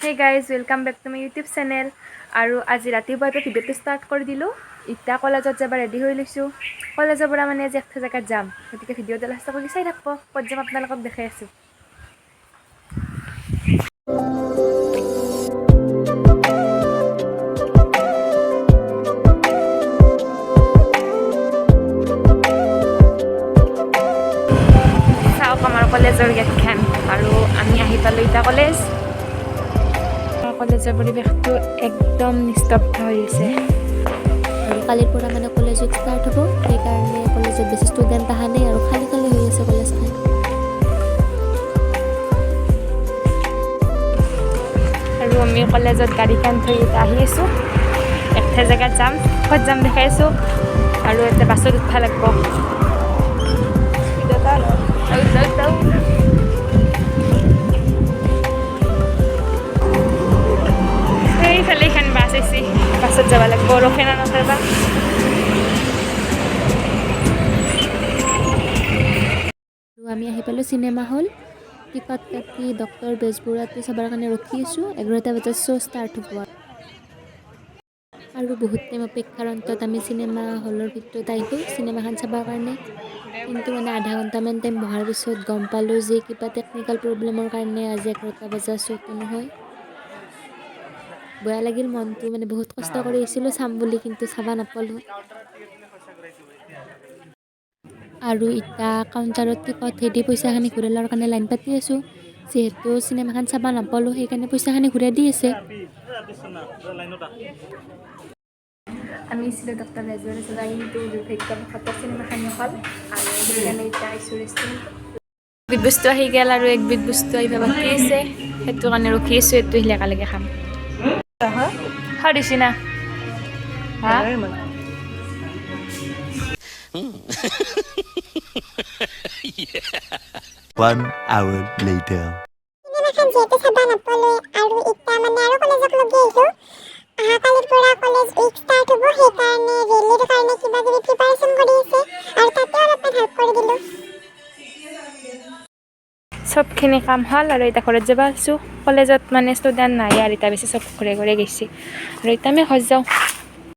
Hey guys, welcome back to my YouTube channel. আৰু আজি ৰাতিপুৱাতে ভিডিঅ'টো ষ্টাৰ্ট কৰি দিলোঁ। এতিয়া কলেজত যাব ৰেডি হৈ লৈছোঁ। কলেজৰ পৰা মানে আজি একটা জেগাত যাম, গতিকে ভিডিঅ'টো লাষ্ট কৰি চাই থাকব। ক'ত যাম আপোনালোকক দেখাই আছোঁ। চাওক আমাৰ কলেজৰ গেটখন। আৰু আমি আহি পালোঁ এতিয়া কলেজ। আমাৰ কলেজৰ পৰিৱেশটো একদম নিস্তব্ধ হৈ আছে। আৰু কালিৰ পৰা মানে কলেজত ষ্টাৰ্ট হ'ব, সেইকাৰণে কলেজত বেছি ষ্টুডেণ্ট অহা নাই আৰু খালী খালী হৈ আছে কলেজখন। আৰু আমি কলেজত গাড়ীখন থৈ এতিয়া আহি আছোঁ। একটা জেগাত যাম, ক'ত যাম দেখাই আছোঁ। আৰু এতিয়া বাছত উঠবা লাগিব। যাওঁ, যাওঁ, যাওঁ। সেইফালে এইখন বাছ আহিছে, বাছত যাব লাগিব। ৰখে না নৰখে বা। আৰু আমি আহি পালোঁ চিনেমা হল। টিকট কাটি ডক্টৰ বেজবৰুৱাটো চাবৰ কাৰণে ৰখি আছোঁ। 11টা বজাত শ্ব' ষ্টাৰ্ট হ'ব। আৰু বহুত টাইম অপেক্ষাৰ অন্তত আমি চিনেমা হলৰ ভিতৰত আহিলোঁ চিনেমাখন চাবৰ কাৰণে। কিন্তু মানে আধা ঘণ্টামান টাইম বহাৰ পিছত গম পালোঁ যে কিবা টেকনিকেল প্ৰব্লেমৰ কাৰণে আজি 11টা বজাৰ শ্ব'টো নহয়। বেয়া লাগিল মনটো, মানে বহুত কষ্ট কৰি আহিছিলোঁ চাম বুলি, কিন্তু চাব নাপালোঁ। আৰু এতিয়া কাউণ্টাৰত টিকট দি পইচাখিনি ঘূৰাই লোৱাৰ কাৰণে লাইন পাতি আছোঁ। যিহেতু চিনেমাখন চাব নাপালোঁ, সেইকাৰণে পইচাখিনি ঘূৰাই দি আছে। আমি আছিলোঁ ডক্টৰ বেজবৰুৱা চাবা, কিন্তু দুৰ্ভাগ্যবশতঃ চিনেমাখন নহ'ল আৰু সেইকাৰণে এতিয়া আহিছোঁ ৰেষ্টুৰেণ্টত। একবিধ বস্তু আহি গ'ল আৰু একবিধ বস্তু আহিব বাকী আছে, সেইটো কাৰণে ৰখি আছোঁ। এইটো আহিলে একেলগে খাম। খাওঁ দিছি না হা। One hour later. চিনেমাখন যিহেতু চাব নাপালোৱে আৰু এতিয়া মানে আৰু কলেজক লগি আহিলোঁ। অহাকালিৰ পৰা কলেজ উইক ষ্টাৰ্ট হ'ব, সেইকাৰণে ৰেলীৰ কাৰণে কিবা কিবি প্ৰিপাৰেশ্যন কৰি আছে আৰু তাতে অলপমান হেল্প কৰি দিলোঁ। চবখিনি কাম হ'ল আৰু এতিয়া ঘৰত যাব আছোঁ। কলেজত মানে ষ্টুডেণ্ট নাই আৰু এতিয়া বেছি, চব ঘৰে ঘৰে গৈছে আৰু এতিয়া আমি ঘৰত যাওঁ।